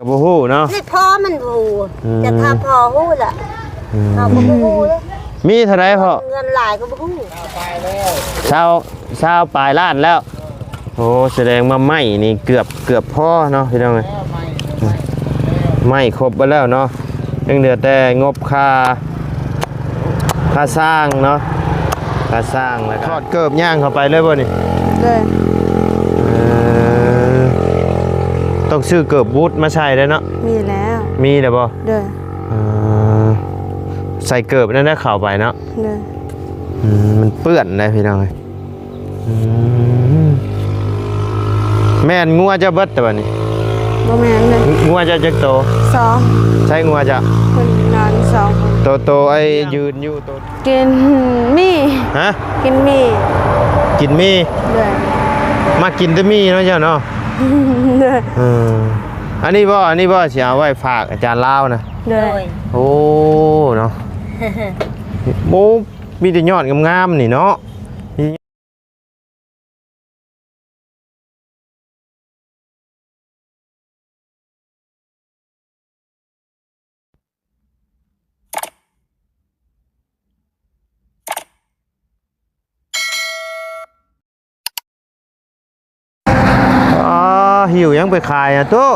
ກໍບໍ່ຮູ້ເນາະ ໃຫ້ພໍ່ມັນຮູ້ ອືມ ຈະຖາມພໍ່ຮູ້ລະ ອືມ ເຮົາກໍບໍ່ຮູ້ເດ້ ມີເທົ່າໃດພໍ່? ເງິນຫຼາຍກໍບໍ່ຮູ້ ຊາວ ຊາວປາຍລ້ານແລ້ວ ໂອ້ ສະແດງວ່າໄມ້ນີ້ເກືອບ ເກືອບພໍເນາະພີ່ນ້ອງເອີຍ ໄມ້ຄົບເບິດແລ້ວເນາະ ຍັງເຫຼືອແຕ່ງົບຄ່າ ຄ່າສ້າງເນາະ ຄ່າສ້າງ ແລ້ວກໍຖອດເກີບຍ່າງເຂົ້າໄປເລີຍບໍ່ນີ້? ໂດຍ ເອີ ຕ້ອງຊື້ເກີບບູດມາໃສ່ເດ້ເນາະ ມີແລ້ວ ມີແລ້ວບໍ່? ໂດຍ ເອີ ໃສ່ເກີບນັ້ນແຫຼະເຂົ້າໄປເນາະ ໂດຍ ອືມ ມັນເປື້ອນໄດ໋ພີ່ນ້ອງເອີຍ ອືມ ແມ່ນງົວເຈົ້າເບິດແຕ່ບັດນີ້ ບໍ່ແມ່ນເດ້ ງົວເຈົ້າຈັກໂຕ? ສອງ ໃຊ້ງົວເຈົ້າ ເພິ່ນນອນສອງ ໂຕ ໂຕໄອ້ຢືນຢູ່ໂຕ ກິນໝີ່ ຮະ? ກິນໝີ່ ກິນໝີ່ ໂດຍ ມັກກິນແຕ່ໝີ່ເນາະເຈົ້າເນາະ ໂດຍ ເອີ ອັນນີ້ບໍ່ ອັນນີ້ບໍ່ ຊິເອົາໄວ້ຝາກອາຈານລາວນະ ໂດຍ ໂອ້ ເນາະ ໂອ້ ມີແຕ່ຍອດງາມໆນີ້ເນາະ. ອໍ ຫິ້ວຫຍັງໄປຂາຍອະຕູ້?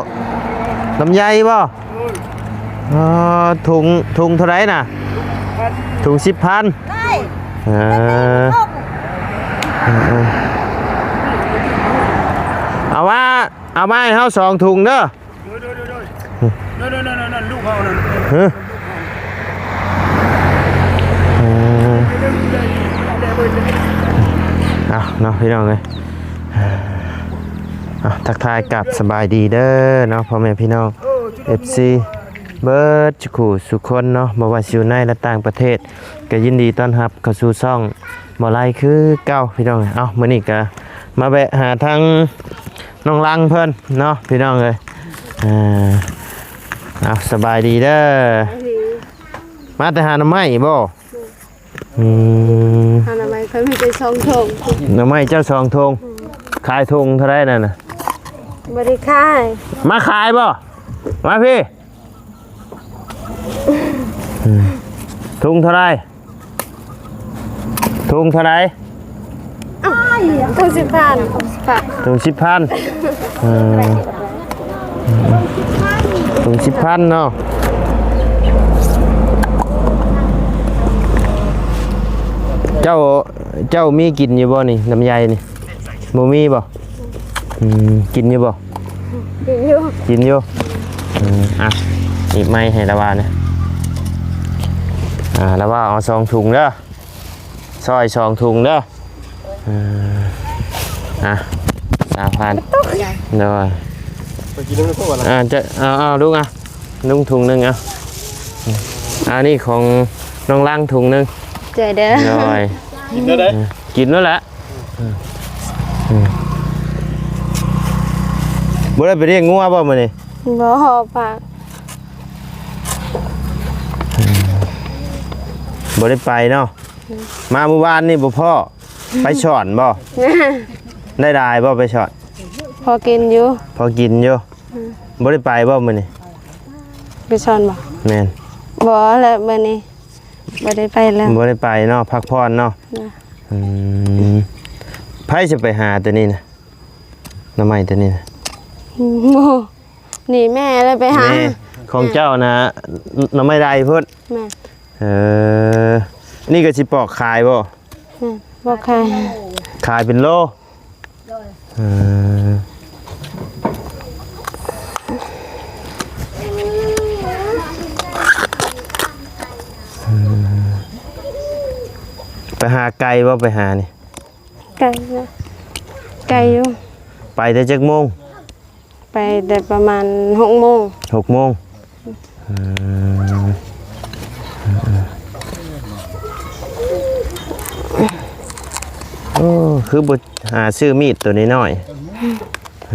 ລຳໄຍບໍ່? ອໍ ຖົງ ຖົງເທົ່າໃດນະ? ຖົງສິບພັນ ເອີ ເອີ ເອີ ເອົາມາ ເອົາມາໃຫ້ເຮົາສອງຖົງເດີ. ໂດຍ ໂດຍ ໂດຍ ໂດຍ ນັ້ນ ນັ້ນ ນັ້ນ ລູກເຮົານັ້ນ ຮະ ເອີ ເອົາເນາະພີ່ນ້ອງເອີຍ ເອົາ ທັກທາຍກັບສະບາຍດີເດີເນາະ ພໍ່ແມ່ພີ່ນ້ອງ ເອັຟຊີ ເບິດສູ່ຄູ່ສູ່ຄົນເນາະ ບໍ່ວ່າຊິຢູ່ໃນ ແລະ ຕ່າງປະເທດ ກໍຍິນດີຕ້ອນຮັບເຂົ້າສູ່ຊ່ອງ ບໍ່ໄລຄືເກົ່າພີ່ນ້ອງ. ເອົ້າ ມື້ນີ້ກະມາແວະຫາທາງນ້ອງລັງເພິ່ນເນາະພີ່ນ້ອງເອີຍ. ເອີ ເອົ້າ ສະບາຍດີເດີ. ສະບາຍດີ. ມາແຕ່ຫາໜໍ່ໄມ້ບໍ່? ອືມ ຫາໜໍ່ໄມ້ ຂ້ອຍມີແຕ່ສອງຖົງ. ໜໍ່ໄມ້ເຈົ້າສອງຖົງ. ອືມ ຂາຍຖົງເທົ່າໃດນັ້ນນະ? ບໍ່ໄດ້ຂາຍ. ມາຂາຍບໍ່? ມາພີ້. ອືມ ຖົງເທົ່າໃດ? ຖົງເທົ່າໃດ? ເອົ້າ ຖົງສິບພັນ. ຖົງສິບພັນ. ເອີ ຖົງສິບພັນເນາະ. ເຈົ້າ ເຈົ້າມີກິນຢູ່ບໍ່ນີ້ ລຳໄຍນີ້? ບໍ່ມີບໍ່? ອືມ ກິນຢູ່ບໍ່? ກິນຢູ່ ກິນຢູ່. ອືມ ອ່ະ ອີກໄມ້ໃຫ້ລາວານະ. ອ່າ ລາວາເອົາສອງຖົງເດີ ຊ່ອຍສອງຖົງເດີ. ເອີ ອ່ະ ສາມພັນ. ໂດຍ ໄປກິນນຳພໍ່ລະ. ອ່າ ຈະ ເອົາ ເອົາ ລຸງ ອ່ະ ລຸງຖົງໜຶ່ງ. ເອົາ ອັນນີ້ຂອງນ້ອງລັງຖົງໜຶ່ງ. ໃຈເດີ. ໂດຍ ກິນແລ້ວເດ້. ເອີ ກິນແລ້ວແຫຼະ. ອືມ ອືມ ບໍ່ໄດ້ໄປລ້ຽງງົວບໍ່ມື້ນີ້? ບໍ່ ພາ ອືມ ບໍ່ໄດ້ໄປເນາະ. ອືມ ມາມື້ວານນີ້ບໍ່ພໍ້. ໄປຊ່ອນບໍ່? ໄດ້ຫຼາຍບໍ່ໄປຊ່ອນ? ພໍກິນຢູ່ ພໍກິນຢູ່. ອືມ ບໍ່ໄດ້ໄປບໍ່ມື້ນີ້? ໄປຊ່ອນບໍ່? ແມ່ນ. ບໍ່ແຫຼະ ມື້ນີ້ບໍ່ໄດ້ໄປແລ້ວ. ບໍ່ໄດ້ໄປເນາະ ພັກຜ່ອນເນາະ. ອືມ ໃຜຊິໄປຫາໂຕນີ້ນະ ໜໍ່ໄມ້ໂຕນີ້ນະ? ບໍ່ ນີ້ແມ່ແຫຼະໄປຫາ. ແມ່ຂອງເຈົ້ານະ ໜໍ່ໄມ້ໄດ້ພຸ້ນ. ແມ່ນ. ເອີ ນີ້ກໍຊິປອກຂາຍບໍ່? ແມ່ນ ບໍ່ຂາຍ ຂາຍເປັນໂລ. ໂດຍ ເອີ ເອີ ໄປຫາໄກບໍ່? ໄປຫານີ້ ໄກນະ ໄກຢູ່. ໄປແຕ່ຈັກໂມງ? ໄປແຕ່ປະມານຫົກໂມງ. ຫົກໂມງ. ອືມ ໂອ້ ຄືບໍ່ຫາຊື້ມີດໂຕນ້ອຍໆ? ອື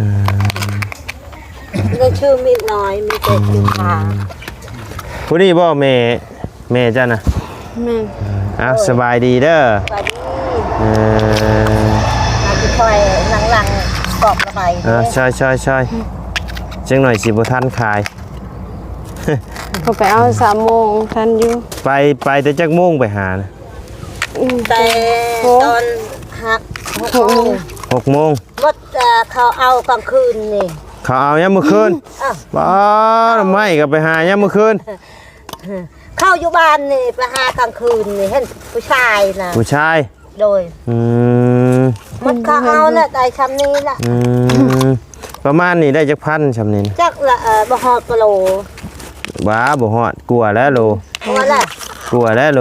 ມ ໄດ້ຊື້ມີດນ້ອຍ ມີແຕ່ມີດພາ. ອືມ ຜູ້ນີ້ບໍ່ແມ່ ແມ່ເຈົ້ານະ? ແມ່ນ. ເອົ້າ ສະບາຍດີເດີ. ສະບາຍດີ. ເອີ ມາຊິຄ່ອຍຫຼັງໆ ກອກລະໄບ. ເອີ ຊ່ອຍໆໆ ຈ ຈັກໜ້ອຍຊິບໍ່ທັນຂາຍ. ເຂົາໄປເອົາສາມໂມງ ທັນຢູ່. ໄປ ໄປແຕ່ຈັກໂມງໄປຫານະ? ອືມ ແຕ່ ຫົກ ຕອນຫັກ ຫົກໂມງ ຫົກໂມງ. ໝົດ ເອີ ເຂົາເອົາກາງຄືນນີ້. ເຂົາເອົາຍາມມື້ຄືນ? ເອີ ປ້າ ໜໍ່ໄມ້ກໍໄປຫາຍາມມື້ຄືນ. ເຂົາຢູ່ບ້ານນີ້ ໄປຫາກາງຄືນນີ້ ເຫັນຜູ້ຊາຍນະ. ຜູ້ຊາຍ? ໂດຍ. ອືມ ໝົດເຂົາເອົາແຫຼະ ໄດ້ຊ່ຳນີ້ລະ. ອືມ ປະມານນີ້ໄດ້ຈັກພັນຊ່ຳນີ້ນະ? ຈັກລະ ເອີ ບໍ່ຮອດກະໂລ. ຫວາ ບໍ່ຮອດ ກວ່າແລ້ວໂລ. ກວ່າແລ້ວ ກວ່າແລ້ວໂລ.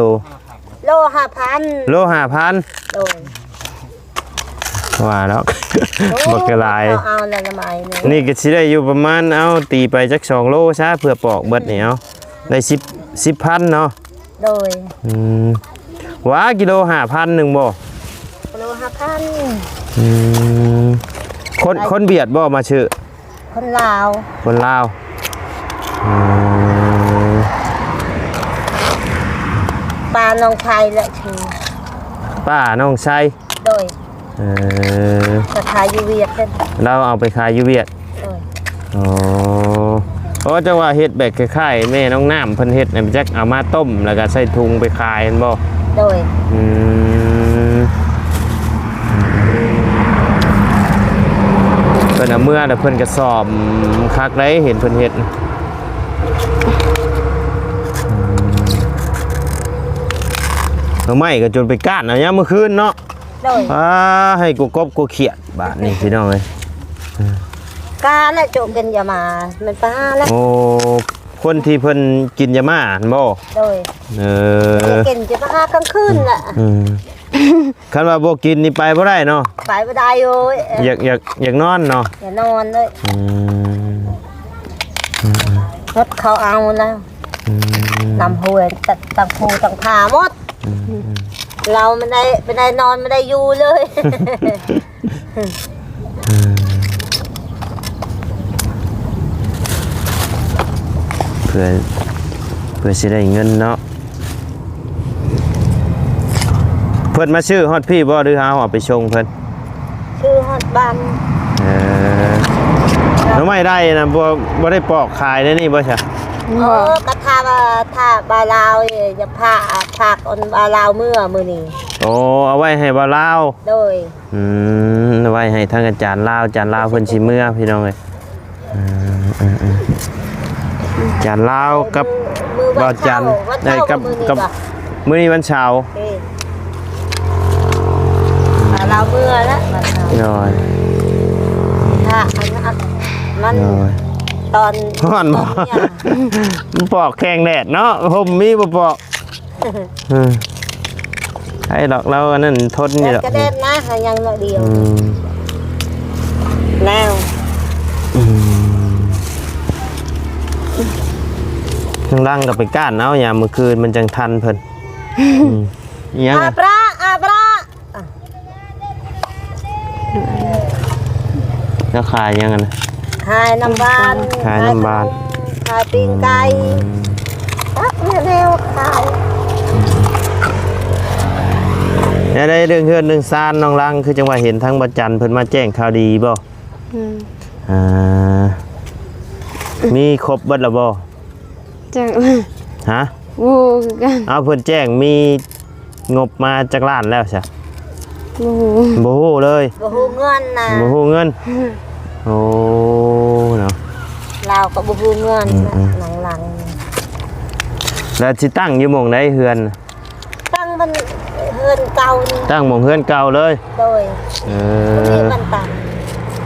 ໂລຫ້າພັນ. ໂລຫ້າພັນ. ໂດຍ. ວ່າແລ້ວ ໂອ້ ບັກກະຫຼາຍ. ເອົາແລ້ວລະໄມ້ນີ້ ນີ້ກໍຊິໄດ້ຢູ່ປະມານ ເອົາ ຕີໄປຈັກສອງໂລຊະ ເພື່ອປອກເບິດນີ້ ເອົາ ໄດ້ສິບ ສິບພັນເນາະ. ໂດຍ. ອືມ ຫວາ ກິໂລຫ້າພັນໜຶ່ງບໍ່? ກິໂລຫ້າພັນ. ອືມ ຄົນ ຄົນຫວຽດບໍ່ມາຊື້? ຄົນລາວ. ຄົນລາວ. ອືມ ປ້ານ້ອງໄຊແຫຼະຊື່. ປ້ານ້ອງໄຊ. ໂດຍ. ເອີ ໄປຂາຍຢູ່ຫວຽດເດ້. ລາວເອົາໄປຂາຍຢູ່ຫວຽດ. ໂດຍ. ອໍ ເພາະວ່າເຈົ້າວ່າເຮັດແບບຄ້າຍໆ ແມ່ນ້ອງນ້ຳເພິ່ນເຮັດນະ ຈັກເອົາມາຕົ້ມ ແລ້ວກໍໃສ່ຖົງໄປຂາຍແມ່ນບໍ່? ໂດຍ. ອືມ ເພິ່ນເອົາເມືອແລ້ວເພິ່ນກໍສ້ອມຄັກໄດ໋ ເຫັນເພິ່ນເຮັດ. ໜໍ່ໄມ້ກໍຈົນໄປກ້ານເອົາຍາມມື້ຄືນເນາະ. ໂດຍ. ອ່າ ໃຫ້ກົວກົບກົວຂຽດບາດນີ້ພີ່ນ້ອງເອີຍ. ກາແລ້ວໂຈະກິນຢາໝາ ແມ່ນປາແລ້ວ. ໂອ້ ຄົນທີ່ເພິ່ນກິນຢາໝາຫັ້ນບໍ່? ໂດຍ. ເອີ ກິນຈະມາຫາກາງຄືນລະ. ອືມ ຄັນວ່າບໍ່ກິນນີ້ໄປບໍ່ໄດ້ເນາະ. ໄປບໍ່ໄດ້ໂອ້ຍ. ຢາກ ຢາກ ຢາກນອນເນາະ. ຢາກນອນເລີຍ. ອືມ ອືມໆ ລົດເຂົາເອົາແລ້ວ. ອືມ ນຳຫ້ວຍ ຕ- ຕັ້ງພູຕັ້ງຜາໝົດ. ອືມໆ ເຮົາບໍ່ໄດ້ ບໍ່ໄດ້ນອນ ບໍ່ໄດ້ຢູ່ເລີຍ. ອືມ ເພື່ອ ເພື່ອຊິໄດ້ເງິນເນາະ. ເພິ່ນມາຊື້ຮອດພີ້ບໍ່ ຫຼືເຮົາເອົາໄປສົ່ງເພິ່ນ? ຊື້ຮອດບ້ານ. ເອີ ໜໍ່ໄມ້ໄດ້ນະ ບໍ່ ບໍ່ໄດ້ປອກຂາຍໃນນີ້ບໍ່ຊະ? ບໍ່. ເອີ ກໍຖ້າວ່າ ຖ້າບ່າວລາວ ຢາກພາ ຝາກອັນບ່າວລາວເມືອມື້ນີ້. ໂອ້ ເອົາໄວ້ໃຫ້ບ່າວລາວ. ໂດຍ. ອືມ ໄວ້ໃຫ້ທາງອາຈານລາວ ອາຈານລາວເພິ່ນຊິເມືອພີ່ນ້ອງເອີຍ. ເອີ ເອີ ເອີ ອາຈານລາວກັບ ມື້ວັນເສົາ ບ່າວຈັນ ວັນເສົາ ເອີ ກັບ ມື້ນີ້ ກັບ ບໍ່? ມື້ນີ້ວັນເສົາ. ເອີ ອ່າ ລາວເມືອແລ້ວວັນເສົາ. ໂດຍ. ຖ້າອັນ ອັນ ມັນ ໂດຍ ຕອນ ຮ້ອນບໍ່? ຕອນເນຍ ມັນປອກແຂງແດດເນາະ ຮົ່ມມີບໍ່ປອກ? ເອີ ໃຫ້ດອກ ລາວອັນນັ້ນທົນຢູ່ດອກ. ແດດກໍແດດນະ ຫາຍັງໜ້ອຍດຽວ. ອືມ ແນວ ອືມ ທາງຫຼັງກໍໄປກ້ານເອົາ ຍາມມື້ຄືນມັນຈັ່ງທັນເພິ່ນ. ອືມ ອີຫຍັງ ອາ ອະ? ປະ ອາ ປະ. ແລ້ວຂາຍຫຍັງຫັ້ນນະ? ຂາຍນ້ຳຫວານ ຂາຍນ້ຳຫວານ ຂາຍປີ້ງໄກ່. ອືມ ຕັກແນວຂາຍ. ແນວໃດເລື່ອງເຮືອນເລື່ອງຊານ ນ້ອງລັງ ຄືຈັ່ງວ່າເຫັນທາງບ່າວຈັນເພິ່ນມາແຈ້ງຂ່າວດີບໍ່? ອືມ ອ່າ ມີຄົບເບິດແລ້ວບໍ່? ຈັກ ຮະ? ບໍ່ຮູ້ຄືກັນ. ເອົາ ເພິ່ນແຈ້ງມີງົບມາຈັກລ້ານແລ້ວຊະ? ບໍ່ຮູ້ ບໍ່ຮູ້ເລີຍ. ບໍ່ຮູ້ເງິນນະ. ບໍ່ຮູ້ເງິນ. ໂອ້ ເນາະ ລາວກໍບໍ່ຮູ້ເງິນ. ອືມໆ ຫຼັງໆ ແລ້ວຊິຕັ້ງຢູ່ໝ່ອງໃດເຮືອນ? ຕັ້ງມັນເຮືອນເກົ່ານີ້. ຕັ້ງໝ່ອງເຮືອນເກົ່າເລີຍ? ໂດຍ. ເອີ ບໍ່ມີບ້ານຕັ້ງ.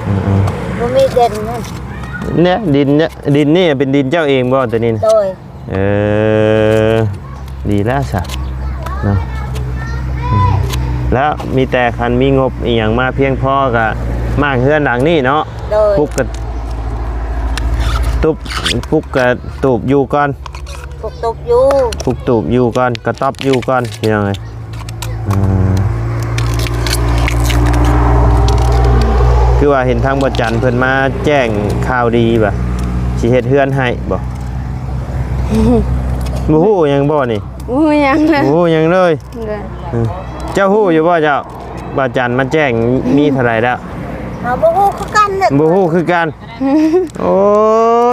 ອືມໆ ບໍ່ມີເດັ່ນນັ້ນ. ເນຍ ດິນເນຍ ດິນນີ້ເປັນດິນເຈົ້າເອງບໍ່ ໂຕນີ້ນະ? ໂດຍ. ເອີ ດີແລ້ວຊະເນາະ. ອືມ ແລ້ວມີແຕ່ຄັນມີງົບອີ່ຫຍັງມາພຽງພໍກໍມ້າງເຮືອນຫຼັງນີ້ເນາະ. ໂດຍ. ປຸກກະຕຸບ ປຸກກະຕູບຢູ່ກ່ອນ. ປຸກຕູບຢູ່ ປຸກຕູບຢູ່ກ່ອນ ກະຕ໊ອບຢູ່ກ່ອນ ພີ່ນ້ອງເອີຍ. ອ່າ ຄືວ່າເຫັນທາງບໍ່ຈັນເພິ່ນມາແຈ້ງຂ່າວດີວ່າຊິເຮັດເຮືອນໃຫ້ບໍ່? ບໍ່ຮູ້ຫຍັງບໍ່ນີ້? ບໍ່ຮູ້ຫຍັງເລີຍ ບໍ່ຮູ້ຫຍັງເລີຍ. ໂດຍ. ເອີ ເຈົ້າຮູ້ຢູ່ບໍ່ເຈົ້າ ບ່າວຈັນມາແຈ້ງມີເທົ່າໃດແລ້ວ? ເຮົາບໍ່ຮູ້ຄືກັນເດ້ ບໍ່ຮູ້ຄືກັນ. ໂອ້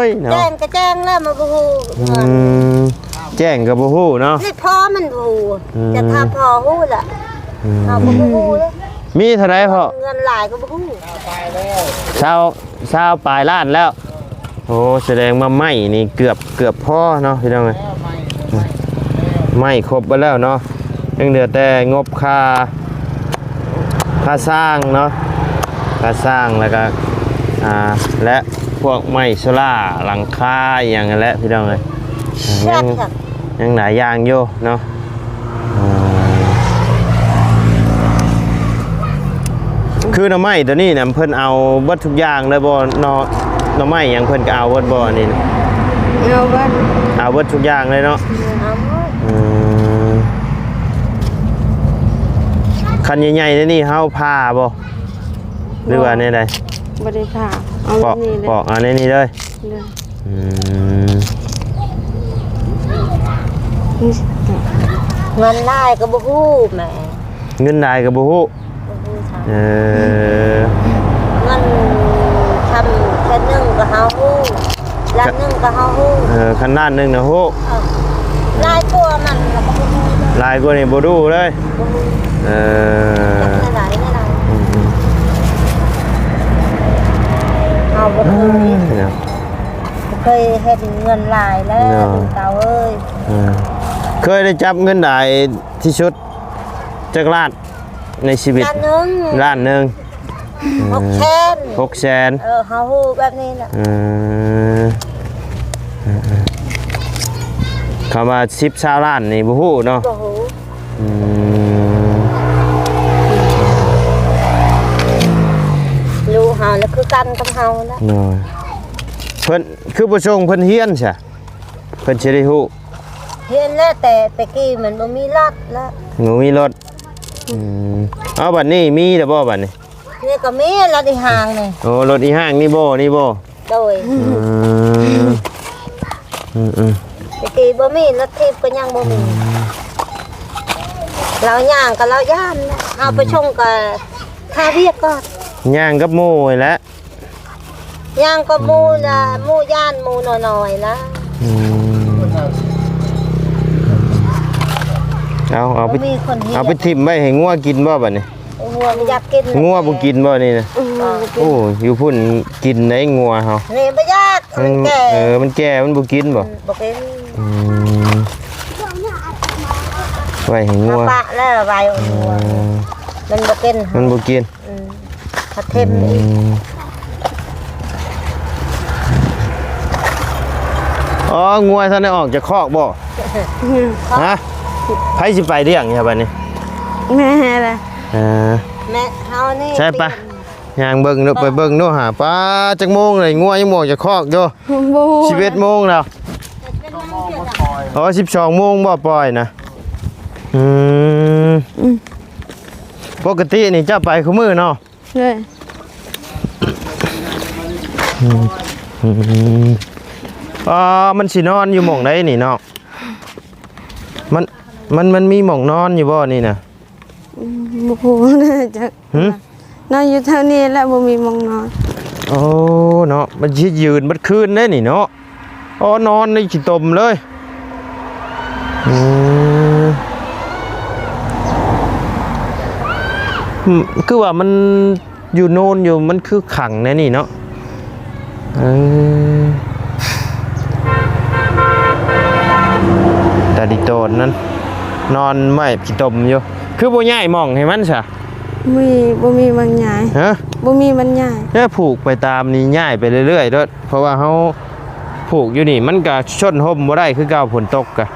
ຍເນາະ ແຈ້ງກໍແຈ້ງແລ້ວ ມັນບໍ່ຮູ້. ອືມ ແຈ້ງກໍບໍ່ຮູ້ເນາະ ນີ້ພໍ່ມັນບໍ່ຮູ້. ອືມ ຈະຖ້າພໍ່ຮູ້ລະ. ອືມ ເຮົາກໍບໍ່ຮູ້ເດ້ ມີເທົ່າໃດພໍ່? ເງິນຫຼາຍກໍບໍ່ຮູ້. ຊາວ ຊາວປາຍລ້ານແລ້ວ. ໂອ້ ສະແດງວ່າໄມ້ນີ້ເກືອບ ເກືອບພໍເນາະພີ່ນ້ອງເອີຍ ໄມ້ຄົບເບິດແລ້ວເນາະ ຍັງເຫຼືອແຕ່ງົບຄ່າ ຄ່າສ້າງເນາະ ຄ່າສ້າງ ແລ້ວກໍ ອ່າ ແລະ ພວກໄມ້ໂຊລາ ຫຼັງຄາ ອີ່ຫຍັງຫັ້ນແຫຼະພີ່ນ້ອງເອີຍ ຍັງ ຍັງຫຼາຍຢ່າງຢູ່ເນາະ. ຄືໜໍ່ໄມ້ໂຕນີ້ນະ ເພິ່ນເອົາເບິດທຸກຢ່າງເລີຍບໍ່? ໜໍ່ ໜໍ່ໄມ້ຫຍັງເພິ່ນກໍເອົາເບິດບໍ່ອັນນີ້ນະ? ເອົາເບິດ ເອົາເບິດທຸກຢ່າງເລີຍເນາະ. ເອົາເບິດ. ອືມ ຄັນໃຫຍ່ໆແນວນີ້ເຮົາຜ່າບໍ່ ຫຼືວ່າແນວໃດ? ບໍ່ໄດ້ຜ່າ ເອົາ ປອກ ແບບນີ້ເລີຍ ປອກເອົາແນວນີ້ເລີຍ. ໂດຍ. ອືມ ເງິນຫຼາຍກໍບໍ່ຮູ້ແໝ່ ເງິນຫຼາຍກໍບໍ່ຮູ້. ບໍ່ຮູ້. ເອີ ເງິນທຳແສນໜຶ່ງກໍເຮົາຮູ້ ລ້ານໜຶ່ງກໍເຮົາຮູ້. ເອີ ຄັນລ້ານໜຶ່ງນະຮູ້. ເອີ ຫຼາຍກວ່ານັ້ນລະກໍບໍ່ຮູ້ເລີຍ ຫຼາຍກວ່ານີ້ບໍ່ຮູ້ເລີຍ. ບໍ່ຮູ້. ເອີ ຈັກແນວໃດແນວໃດ. ອືມ ເຮົາບໍ່ເຄີຍ ເອີ ເນາະ ເຄີຍເຫັນເງິນຫຼາຍແລ້ວ ເນາະ ເຂົາເອີຍ. ເອີ ເຄີຍໄດ້ຈັບເງິນຫຼາຍທີ່ສຸດຈັກລ້ານໃນຊີວິດ? ລ້ານໜຶ່ງ ລ້ານໜຶ່ງ. ເອີ ຫົກແສນ ຫົກແສນ. ເອີ ເຮົາຮູ້ແບບນີ້ນະ. ເອີ ເອີ ເອີ ຄຳວ່າສິບ ຊາວລ້ານນີ້ບໍ່ຮູ້ເນາະ. ບໍ່ຮູ້. ອືມ ລູກເຮົາລະຄືກັນກັບເຮົາລະ. ໂດຍ. ເພິ່ນຄືບໍ່ສົ່ງເພິ່ນຮຽນຊະ ເພິ່ນຊິໄດ້ຮູ້. ຮຽນແລ້ວ ແຕ່ແຕ່ກີ້ມັນບໍ່ມີລົດລະ ບໍ່ມີລົດ. ອືມ ເອົາ ບັດນີ້ມີແລ້ວບໍ່ບັດນີ້? ນີ້ກໍມີລົດອີ່ຫ້າງນີ້. ໂອ້ ລົດອີ່ຫ້າງນີ້ບໍ່ ນີ້ບໍ່? ໂດຍ. ອືມ ອືມໆ ແຕ່ກີ້ບໍ່ມີ ລົດຖີບກໍຍັງບໍ່ມີ. ອືມ ລາວຍ່າງກໍລາວຢ້ານນະ ເຮົາໄປ ອືມ ສົ່ງກໍຖ້າວຽກກ່ອນ ຍ່າງກັບໝູ່ຫັ້ນແຫຼະ. ຍ່າງກໍໝູ່ນະ ອືມ ໝູ່ຢ້ານ ໝູ່ນ້ອຍໆນະ. ອືມ ເອົາ ເອົາໄປ ເອົາໄປຖິ້ມໄວ້ໃຫ້ງົວກິນບໍ່ບັດນີ້? ງົວບໍ່ຢາກກິນ ງົວບໍ່ກິນບໍ່ນີ້ນະ? ອືມ ບໍ່ກິນ. ໂອ້ ຢູ່ພຸ້ນກິນໄດ໋ງົວເຮົາ. ນີ້ບໍ່ຢາກ ມັນ ມັນແກ່ ເອີ ມັນແກ່ ມັນບໍ່ກິນບໍ່? ອືມ ບໍ່ກິນ. ອືມ ໄວ້ໃຫ້ງົວ ປະແລ້ວໄວ້ໃຫ້ງົວ. ອືມ ມັນບໍ່ກິນ ມັນບໍ່ກິນ. ອືມ ເຕັມ ອືມ ອໍ ງົວທັນໄດ້ອອກຈາກຄອກບໍ່? ຮະ? ໃຜຊິໄປລ້ຽງຊະບັດນີ້? ແມ່ແຫຼະ. ເອີ ແມ່ເຮົານີ້ ໃຊ່ປະ ຍ່າງເບິ່ງດູ ໄປເບິ່ງດູຫາ. ປ້າ ຈັກໂມງແລ້ວ ງົວຍັງບໍ່ອອກຈາກຄອກຢູ່? ບໍ່ຮູ້ ສິບເອັດໂມງແລ້ວ. ອໍ ສິບສອງໂມງບໍ່ປ່ອຍນະ? ອືມ ອືມ ປົກກະຕິນີ້ເຈົ້າໄປຄູ່ມື້ເນາະ? ເລີຍ ອືມ ອືມ ອໍ ມັນຊິນອນຢູ່ໝ່ອງໃດນີ້ເນາະ? ມັນ ມັນ ມັນມີໝ່ອງນອນຢູ່ບໍ່ນີ້ນະ? ອືມ ບໍ່ຮູ້ຈັກ. ຫຶ? ນອນຢູ່ແຖວນີ້ແຫຼະ ບໍ່ມີໝ່ອງນອນ. ໂອ້ ເນາະ ມັນຊິຢືນເບິດຄືນເດ້ນີ້ເນາະ. ອໍ ນອນໃນຂີ້ຕົມເລີຍ. ອືມ ອືມ ຄືວ່າມັນຢູ່ໂນນຢູ່ ມັນຄືຂັງແນວນີ້ເນາະ. ເອີ ຕາດີໂຕນນັ້ນ ນອນໄມ້ຂີ້ຕົມຢູ່. ຄືບໍ່ຍ້າຍໝ່ອງໃຫ້ມັນຊະ? ມີ ບໍ່ມີບ່ອນຍ້າຍ. ຮະ? ບໍ່ມີບ່ອນຍ້າຍ. ແລ້ວຜູກໄປຕາມນີ້ ຍ້າຍໄປເລື້ອຍໆໂລດ. ເພາະວ່າເຮົາຜູກຢູ່ນີ້ ມັນກະຊົນຮົ່ມບໍ່ໄດ້ຄືເກົ່າ ຝົນຕົກກະ.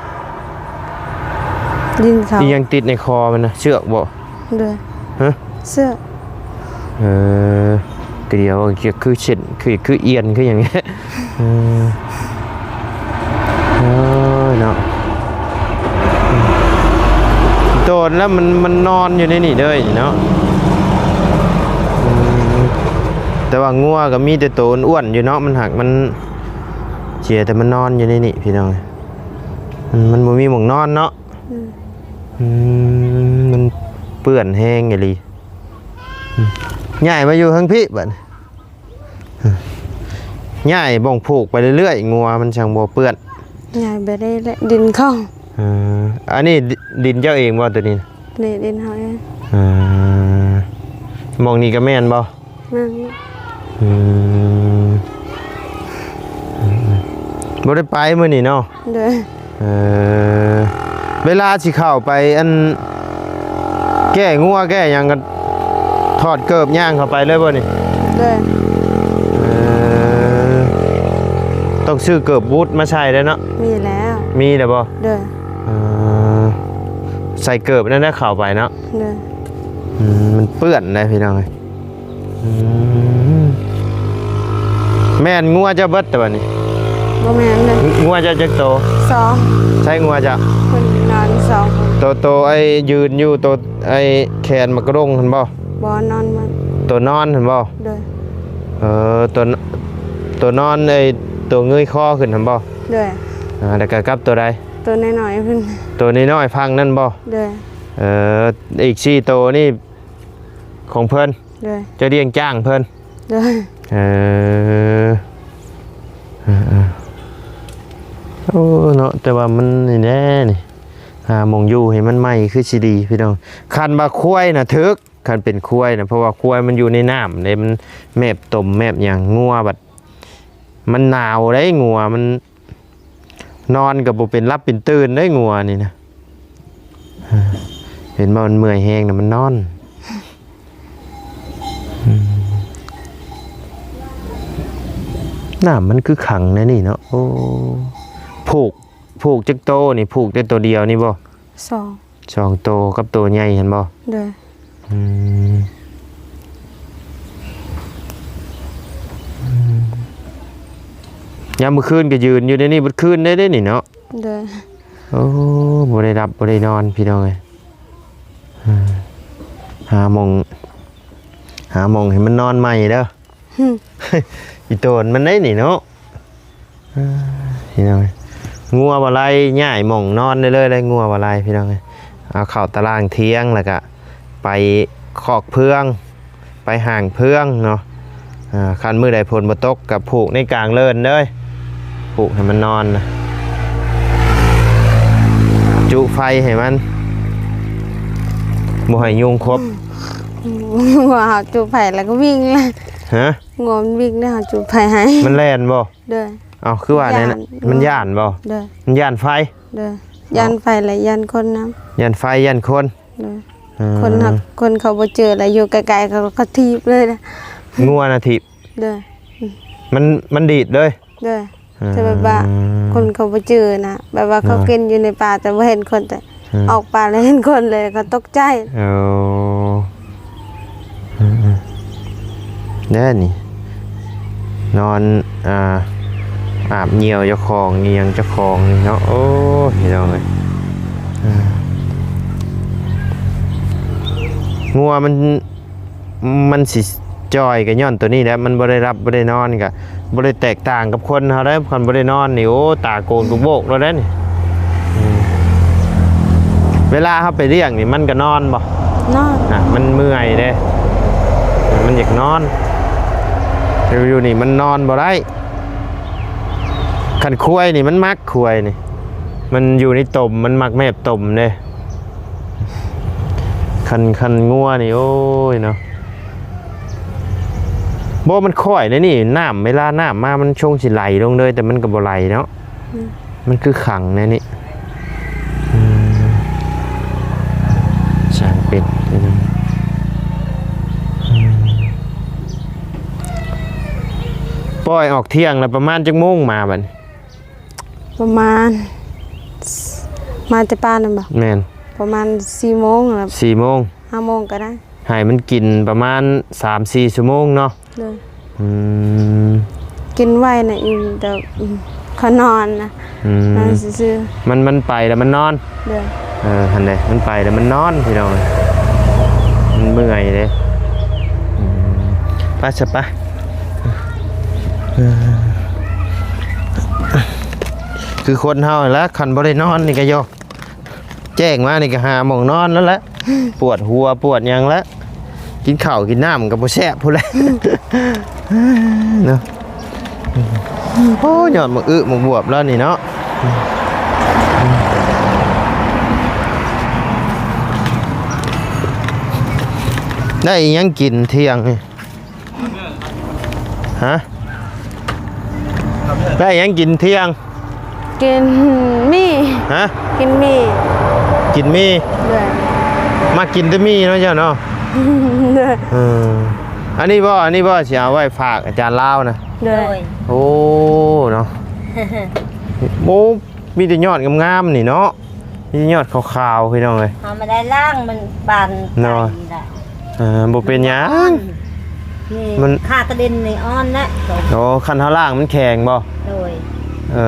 ດິນເຂົາ ອີ່ຫຍັງຕິດໃນຄໍມັນນະ? ເຊືອກບໍ່? ໂດຍ. ຮະ? ເຊືອກ. ເອີ ກະດຽວ ຄືເສັ້ນ ຄື ຄືອຽນ ຄືຫຍັງ. ເອີ ເອີເນາະ ໂຕນແລ້ວມັນ ມັນນອນຢູ່ໃນນີ້ເດີເນາະ. ອືມ ແຕ່ວ່າງົວກໍມີແຕ່ໂຕອ້ວນໆຢູ່ເນາະ ມັນຫາກ ມັນເສຍແຕ່ມັນນອນຢູ່ໃນນີ້ພີ່ນ້ອງ. ມັນ ມັນບໍ່ມີໝ່ອງນອນເນາະ. ອືມ ອືມ ມັນເປື້ອນແຮງອີ່ຫຼີ. ອືມ ຍ້າຍມາຢູ່ເທິງພີ້ບັດນີ້ ຍ້າຍບ່ອນຜູກໄປເລື້ອຍໆ ງົວມັນຈັ່ງບໍ່ເປື້ອນ. ຍ້າຍໄປເລື້ອຍໆ ດິນເຂົ້າ. ເອີ ອັນນີ້ດິນເຈົ້າເອງບໍ່ໂຕນີ້? ນີ້ດິນເຮົາເອງ. ເອີ ໝ່ອງນີ້ກໍແມ່ນບໍ່? ແມ່ນ. ອືມ ບໍ່ໄດ້ໄປມື້ນີ້ເນາະ? ໂດຍ. ເອີ ເວລາຊິເຂົ້າໄປ ອັນ ແກ້ງົວແກ້ຫຍັງກໍຖອດເກີບຍ່າງເຂົ້າໄປເລີຍບໍ່ນີ້? ໂດຍ. ເອີ ຕ້ອງຊື້ເກີບບູດມາໃສ່ເດ້ເນາະ? ມີແລ້ວ. ມີແລ້ວບໍ່? ໂດຍ. ເອີ ໃສ່ເກີບນັ້ນແຫຼະເຂົ້າໄປເນາະ? ໂດຍ. ອືມ ມັນເປື້ອນໄດ໋ພີ່ນ້ອງເອີຍ. ອືມ ແມ່ນງົວເຈົ້າເບິດແຕ່ບັດນີ້? ບໍ່ແມ່ນເດ້. ງົວເຈົ້າຈັກໂຕ? ສອງ. ໃຊ້ງົວເຈົ້າ? ເພິ່ນນອນສອງ. ໂຕ ໂຕໄອ້ຢືນຢູ່ ໂຕໄອ້ແຂນໝາກກະດົງຫັ້ນບໍ່? ບໍ່ ນອນໝົດ. ໂຕນອນຫັ້ນບໍ່? ໂດຍ. ເອີ ໂຕ ໂຕນອນ ໄອ້ໂຕເງີຍຄໍຂຶ້ນຫັ້ນບໍ່? ໂດຍ. ອ່າ ແລ້ວກໍກັບໂຕໃດ? ໂຕນ້ອຍໆເພິ່ນ. ໂຕນ້ອຍໆ ພັງນັ້ນບໍ່? ໂດຍ. ເອີ ອີກສີ່ໂຕນີ້ຂອງເພິ່ນ? ໂດຍ. ເຈົ້າລ້ຽງຈ້າງເພິ່ນ? ໂດຍ. ເອີ ເອີ ເອີ ໂອ້ ເນາະ ແຕ່ວ່າມັນນີ້ແດ່ນີ້ ຫາໝ່ອງຢູ່ໃຫ້ມັນໃໝ່ຄືຊິດີພີ່ນ້ອງ. ຄັນວ່າຄວາຍນະຖືກ ຄັນເປັນຄວາຍນະ ເພາະວ່າຄວາຍມັນຢູ່ໃນນ້ຳເດ້ ມັນແມບຕົມແມບຫຍັງ. ງົວບັດມັນໜາວເດ້ ງົວມັນ ນອນກໍບໍ່ເປັນຫຼັບເປັນຕື່ນເດ້ ງົວນີ້ນະ. ເຫັນບໍ່ ມັນເມື່ອຍແຮງນະ ມັນນອນ. ອືມ ນ້ຳມັນຄືຂັງໃນນີ້ເນາະ. ໂອ້ ຜູກ ຜູກຈັກໂຕນີ້? ຜູກແຕ່ໂຕດຽວນີ້ບໍ່? ສອງ. ສອງໂຕກັບໂຕໃຫຍ່ຫັ້ນບໍ່? ໂດຍ. ອືມ ອືມ ຍາມມື້ຄືນກໍຢືນຢູ່ໃນນີ້ເບິດຄືນໄດ້ເດ້ນີ້ເນາະ? ໂດຍ. ໂອ້ ບໍ່ໄດ້ຫຼັບບໍ່ໄດ້ນອນພີ່ນ້ອງເອີຍ. ເອີ ຫາໝ່ອງ ຫາໝ່ອງໃຫ້ມັນນອນໃໝ່ເດີ. ອີ່ໂຕນມັນໄດ໋ນີ້ເນາະ. ອ່າ ພີ່ນ້ອງເອີຍ ງົວບໍ່ໄລ່ ຍ້າຍໝ່ອງນອນໄດ້ເລີຍ ໄດ້ງົວບໍ່ໄລ່ພີ່ນ້ອງເອີຍ. ເອົາເຂົ້າຕາລ່າງຖຽງ ແລ້ວກະໄປຄອກເຟືອງ ໄປຫ້າງເຟືອງເນາະ. ອ່າ ຄັນມື້ໃດຝົນບໍ່ຕົກກໍຜູກໃນກາງເລີນເດີ ຜູກໃຫ້ມັນນອນນະ ຈຸໄຟໃຫ້ມັນ ບໍ່ໃຫ້ຍຸງຄົບ. ອືມ ວ່າເຮົາຈຸໄຟແລ້ວກໍວິ່ງແລ້ວ. ຮະ? ງົວມັນວິ່ງແລ້ວ ເຮົາຈຸໄຟໃຫ້ ມັນແລ່ນບໍ່? ໂດຍ. ເອົ້າ ຄືວ່າແນວນັ້ນ ຢ້ານ ມັນຢ້ານບໍ່? ໂດຍ. ມັນຢ້ານໄຟ? ໂດຍ. ເອົ້າ ຢ້ານໄຟ ແລະ ຢ້ານຄົນນຳ. ຢ້ານໄຟ ຢ້ານຄົນ? ໂດຍ. ເອີ ຄົນຫາກ ຄົນເຂົາບໍ່ເຈີ ແລະ ຢູ່ໃກ້ໆ ເຂົາກໍຖີບເລີຍນະ. ງົວນະຖີບ? ໂດຍ. ອືມ ມັນ ມັນດີດເລີຍ? ໂດຍ. ເອີ ແຕ່ແບບວ່າຄົນເຂົາບໍ່ເຈີນະ ແບບວ່າເຂົາ ເອີ ກິນຢູ່ໃນປ່າ ແຕ່ບໍ່ເຫັນຄົນ ແຕ່ ເອີ ອອກໄປແລ້ວເຫັນຄົນເລີຍ ເຂົາຕົກໃຈ. ໂອ້ ເອີ ເອີ ແດ່ນີ້ ນອນ ອ່າ ອາບຍ່ຽວເຈົ້າຂອງ ອີ່ຫຍັງເຈົ້າຂອງນີ້ເນາະ. ໂອ້ຍ ພີ່ນ້ອງເອີຍ ເອີ ງົວມັນ ມັນຊິຈ່ອຍກໍຍ້ອນໂຕນີ້ແຫຼະ ມັນບໍ່ໄດ້ຫຼັບບໍ່ໄດ້ນອນ ກໍບໍ່ໄດ້ແຕກຕ່າງກັບຄົນເຮົາເດ້. ຄັນບໍ່ໄດ້ນອນນີ້ ໂອ້ ຕາໂກນໂບກໆ ໂລດເດ້ນີ້. ອືມ ເວລາເຮົາໄປລ້ຽງນີ້ ມັນກໍນອນບໍ່? ນອນ. ນະ ມັນເມື່ອຍເດ້ ມັນຢາກນອນ. ແຕ່ຢູ່ນີ້ມັນນອນບໍ່ໄດ້. ຄັນຄວາຍນີ້ມັນມັກ ຄວາຍນີ້ ມັນຢູ່ໃນຕົມ ມັນມັກແມບຕົມເດ້. ຄັນ ຄັນງົວນີ້ ໂອ້ຍເນາະ ບໍ່ ມັນຄ້ອຍໃນນີ້ ນ້ຳ ເວລານ້ຳມາ ມັນຊົງຊິໄຫຼລົງເລີຍ ແຕ່ມັນກໍບໍ່ໄຫຼເນາະ. ອືມ ມັນຄືຂັງໃນນີ້. ອືມ ຊ່າງເປັນ ອືມ ປ່ອຍອອກທ່ຽງແລ້ວ ປະມານຈັກໂມງມາບັດນີ້? ປະມານ ມາແຕ່ປ່ານັ້ນບໍ່? ແມ່ນ. ປະມານສີ່ໂມງແລ້ວ ສີ່ໂມງ ຫ້າໂມງກໍໄດ້. ໃຫ້ມັນກິນປະມານສາມສີ່ຊົ່ວໂມງເນາະ. ໂດຍ. ອືມ ກິນໄວນະ ອີ່ມ ແຕ່ ອືມ ເຂົານອນນະ. ອືມ ນອນຊື່ໆ ມັນ ມັນໄປແລ້ວມັນນອນ. ໂດຍ. ເອີ ຫັ້ນແຫຼະ ມັນໄປແລ້ວມັນນອນ ພີ່ນ້ອງ ມັນເມື່ອຍເດ້. ອືມ ໄປຊະ ໄປ. ເອີ ຄືຄົນເຮົາຫັ້ນລະ ຄັນບໍ່ໄດ້ນອນນີ້ກໍ ໂຍ ແຈ້ງມານີ້ກໍຫາໝ່ອງນອນແລ້ວແຫຼະ ປວດຫົວປວດຫຍັງແລ້ວ. ກິນເຂົ້າກິນນ້ຳກໍບໍ່ແຊບພຸ້ນແຫຼະ ເນາະ. ໂອ້ ຍອດໝາກອຶໝາກບວບແລ້ວນີ້ເນາະ. ໄດ້ອີ່ຫຍັງກິນທ່ຽງນີ້? ຮະ? ໄດ້ຫຍັງກິນທ່ຽງ? ກິນໝີ່. ຮະ? ກິນໝີ່. ກິນໝີ່? ໂດຍ. ມັກກິນແຕ່ໝີ່ເນາະເຈົ້າເນາະ? ໂດຍ. ເອີ ອັນນີ້ບໍ່ ອັນນີ້ບໍ່ ຊິເອົາໄວ້ຝາກອາຈານລາວນະ? ໂດຍ. ໂອ້ ເນາະ ໂອ້ ມີແຕ່ຍອດງາມໆນີ້ເນາະ. ມີຍອດຂາວໆ ພີ່ນ້ອງເອີຍ. ເຮົາບໍ່ໄດ້ລ້າງ ມັນບານ ເນາະ ໄປລະ. ເອີ ບໍ່ເປັນຫຍັງ ນີ້ ມັນ ຂາກະດິນນີ້ອ່ອນແລ້ວ. ໂອ້ ຄັນເຮົາລ້າງມັນແຂງບໍ່? ໂດຍ. ເອີ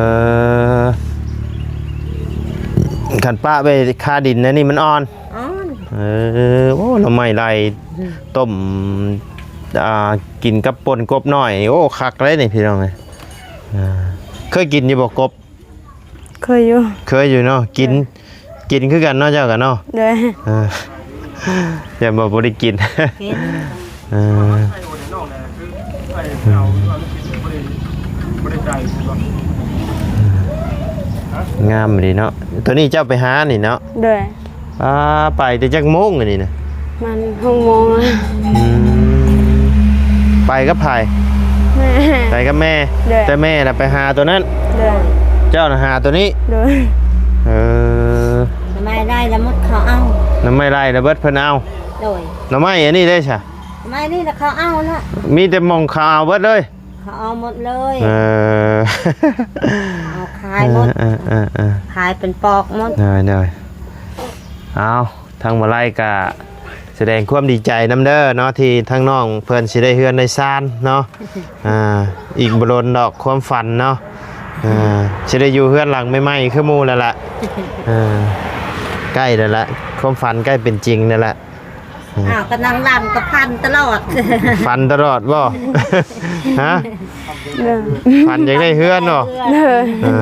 ຄັນປະໄວ້ຄາດິນແນວນີ້ມັນອ່ອນ. ອ່ອນ. ເອີ ໂອ້ ໜໍ່ໄມ້ໄລ່ ອືມ ຕົ້ມ ອ່າ ກິນກັບປົ່ນກົບນ້ອຍ. ໂອ້ ຄັກເລີຍນີ້ ພີ່ນ້ອງເອີຍ. ອ່າ ເຄີຍກິນຢູ່ບໍ່ ກົບ? ເຄີຍຢູ່. ເຄີຍຢູ່ເນາະ ກິນ ເອີ ກິນຄືກັນເນາະ ເຈົ້າກັນເນາະ. ໂດຍ. ເອີ ຢ້ານວ່າບໍ່ໄດ້ກິນ ກິນ. ເອີ ງາມດີເນາະ ໂຕນີ້ເຈົ້າໄປຫານີ້ເນາະ. ໂດຍ. ອ່າ ໄປແຕ່ຈັກໂມງອັນນີ້ນະ? ມັນຫົກໂມງລະ. ອືມ ໄປກັບໃຜ? ແມ່. ໄປກັບແມ່. ໂດຍ. ແຕ່ແມ່ນະໄປຫາໂຕນັ້ນ. ໂດຍ. ເຈົ້ານະຫາໂຕນີ້. ໂດຍ. ເອີ ໜໍ່ໄມ້ໄລ່ລະໝົດເຂົາເອົາ ໜໍ່ໄມ້ໄລ່ລະເບິດເພິ່ນເອົາ. ໂດຍ. ໜໍ່ໄມ້ອັນນີ້ເດ້ຊະ? ໜໍ່ໄມ້ນີ້ລະເຂົາເອົາລະ ມີແຕ່ໝ່ອງເຂົາເອົາເບິດເລີຍ. ເຂົາເອົາໝົດເລີຍ. ເອີ ເອົາຂາຍໝົດ. ເອີໆໆໆ ຂາຍເປັນປອກໝົດ. ໂດຍໆ ເອົາ ທາງບໍ່ໄລກະສະແດງຄວາມດີໃຈນຳເດີເນາະ ທີ່ທາງນ້ອງເພິ່ນຊິໄດ້ເຮືອນໄດ້ຊານເນາະ. ອ່າ ອີກບໍ່ດົນດອກຄວາມຝັນເນາະ ອ່າ ຊິໄດ້ຢູ່ເຮືອນຫຼັງໃໝ່ໆຄືໝູ່ແລ້ວລະ. ອ່າ ໃກ້ແລ້ວລະ ຄວາມຝັນໃກ້ເປັນຈິງແລ້ວລະ. ອ້າວ ກໍນັ່ງຫຼັງກໍຝັນຕະຫຼອດ. ຝັນຕະຫຼອດບໍ່? ຮະ? ເອີ ຝັນຢາກໄດ້ເຮືອນບໍ່? ເອີ ເອີ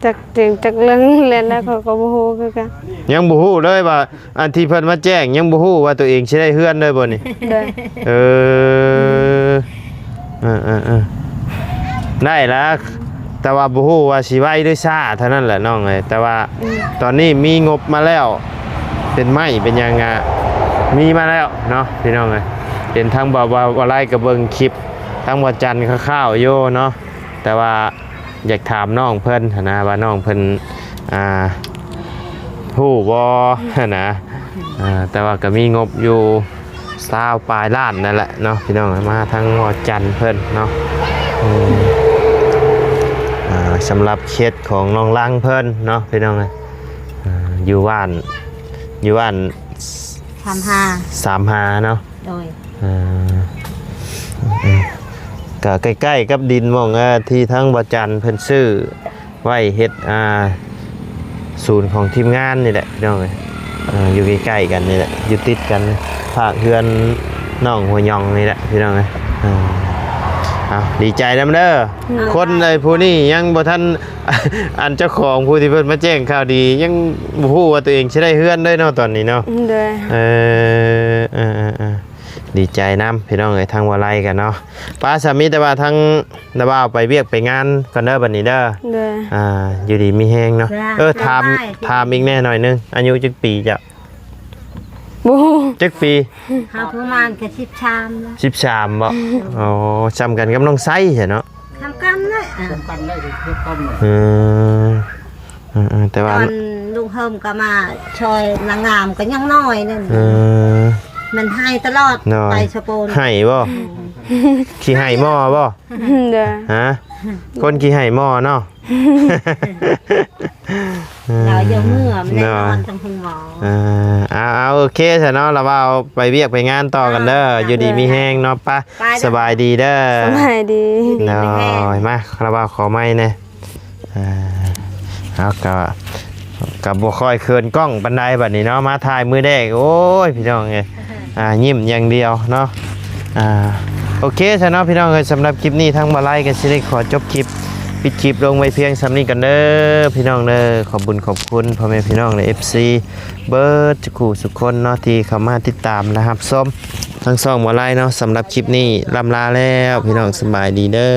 ຈັກເຖິງຈັກເລື່ອງແລ້ວ ແລ້ວເຂົາກໍບໍ່ຮູ້ຄືກັນ. ຍັງບໍ່ຮູ້ເລີຍວ່າ ອັນທີ່ເພິ່ນມາແຈ້ງ ຍັງບໍ່ຮູ້ວ່າຕົວເອງຊິໄດ້ເຮືອນເລີຍບໍ່ນີ້? ໂດຍ. ເອີ ເອີໆໆ ໄດ້ລະ ແຕ່ວ່າບໍ່ຮູ້ວ່າຊິໄວຫຼືຊ້າເທົ່ານັ້ນແຫຼະນ້ອງເອີຍ. ແຕ່ວ່າ ອືມ ຕອນນີ້ມີງົບມາແລ້ວ ເປັນໄມ້ເປັນຫຍັງ ອະ ມີມາແລ້ວເນາະ ພີ່ນ້ອງເອີຍ. ເຫັນທາງບ່າວ ບ່າວ ບ່າວໄລກໍເບິ່ງຄລິບທາງບ່າວຈັນຄ່າວໆຢູ່ເນາະ ແຕ່ວ່າ ຢາກຖາມນ້ອງເພິ່ນຫັ້ນນະ ວ່ານ້ອງເພິ່ນ ອ່າ ຮູ້ບໍ່ຫັ້ນນະ. ອ່າ ແຕ່ວ່າກໍມີງົບຢູ່ຊາວປາຍລ້ານນັ້ນແຫຼະເນາະ ພີ່ນ້ອງ. ມາທາງໝໍຈັນເພິ່ນເນາະ ອືມ ອ່າ ສຳລັບເຂດຂອງນ້ອງລັງເພິ່ນເນາະ ພີ່ນ້ອງ. ອ່າ ຢູ່ບ້ານ ຢູ່ບ້ານ ສາມຫ້າ ສາມຫ້າເນາະ. ໂດຍ. ອ່າ ອືມ ກໍໃກ້ໆກັບດິນໝ່ອງ ເອີ ທີ່ທາງບໍ່ຈັນເພິ່ນຊື້ໄວ້ເຮັດ ອ່າ ສູນຂອງທີມງານນີ້ແຫຼະ ພີ່ນ້ອງເອີຍ. ເອີ ຢູ່ໃກ້ໆກັນນີ້ແຫຼະ ຢູ່ຕິດກັນ ພາກເຮືອນນ້ອງຫົວຫຍອງນີ້ແຫຼະ ພີ່ນ້ອງເອີຍ. ເອີ ເອົາ ດີໃຈນຳເດີ. ອືມ ຄົນໃດຜູ້ນີ້ຍັງບໍ່ທັນ ອັນເຈົ້າຂອງຜູ້ທີ່ເພິ່ນມາແຈ້ງຂ່າວດີ ຍັງບໍ່ຮູ້ວ່າຕົວເອງຊິໄດ້ເຮືອນເລີຍເນາະ ຕອນນີ້ເນາະ. ອືມ ໂດຍ. ເອີ ເອີໆໆ ດີໃຈນຳ ພີ່ນ້ອງເອີຍ ທາງບໍ່ໄລກັນເນາະ. ປ້າ ສາມີ ແຕ່ວ່າທາງລະບ່າວໄປວຽກໄປງານກ່ອນເດີ ບັດນີ້ເດີ. ໂດຍ. ອ່າ ຢູ່ດີມີແຮງເນາະ. ເອີ ຖາມ ຖາມອີກແດ່ໜ້ອຍໜຶ່ງ ອາຍຸຈັກປີເຈົ້າ? ບໍ່ຮູ້. ຈັກປີ? ເຮົາປະມານກໍສິບສາມແລ້ວ. ສິບສາມບໍ່? ອໍ ສ່ຳກັນກັບນ້ອງໄຊຊະເນາະ. ສ່ຳກັນແຫຼະ. ອ່າ ສ່ຳກັນໄດ້ຄືກັນ. ອືມ ເອີໆ ແຕ່ວ່າ ຕອນລຸງເຮີມກໍມາຊ່ອຍນາງງາມກໍຍັງນ້ອຍນັ້ນ. ເອີ ມັນໄຫ້ຕະຫຼອດ. ໂດຍ. ໄປສະໂປນ ໄຫ້ບໍ່? ອືມ ຂີ້ໄຫ້ໝໍບໍ່? ໂດຍ. ຮະ? ຄົນຂີ້ໄຫ້ໝໍເນາະ. ລາວຢາກເມືອ ມັນໄດ້ນອນທາງໂຮງໝໍ. ເອີ ເອົາໆ ໂອເຄຊະເນາະ ລະບ່າວໄປວຽກໄປງານຕໍ່ກັນເດີ. ອ່າ ຢູ່ດີມີແຮງເນາະ. ໄປ ໄປ ສະບາຍດີເດີ. ສະບາຍດີ. ໂດຍ. ມາ ລະບ່າວຂໍໄມແດ່. ອ່າ ເຮົາກໍ ກໍບໍ່ຄ່ອຍເຂີນກ້ອງປານໃດບັດນີ້ເນາະ ມາຖ່າຍມື້ແລກ ໂອ້ຍ ພີ່ນ້ອງເອີຍ ອ່າ ຍິ້ມຢ່າງດຽວເນາະ. ອ່າ ໂອເຄຊະເນາະ ພີ່ນ້ອງເອີຍ ສຳລັບຄລິບນີ້ທາງບ່າວໄລກໍຊິໄດ້ຂໍຈົບຄລິບ ປິດຄລິບລົງໄວ້ພຽງສ່ຳນີ້ກ່ອນເດີ ພີ່ນ້ອງເດີ. ຂອບບຸນຂອບຄຸນພໍ່ແມ່ພີ່ນ້ອງ ແລະ ເອັຟຊີ ເບິດທຸກຜູ້ທຸກຄົນເນາະ ທີ່ເຂົ້າມາຕິດຕາມ ແລະ ຮັບຊົມ ທັງຊ່ອງໝໍໄລເນາະ ສຳລັບຄລິບນີ້ລ່ຳລາແລ້ວ ພີ່ນ້ອງສະບາຍດີເດີ.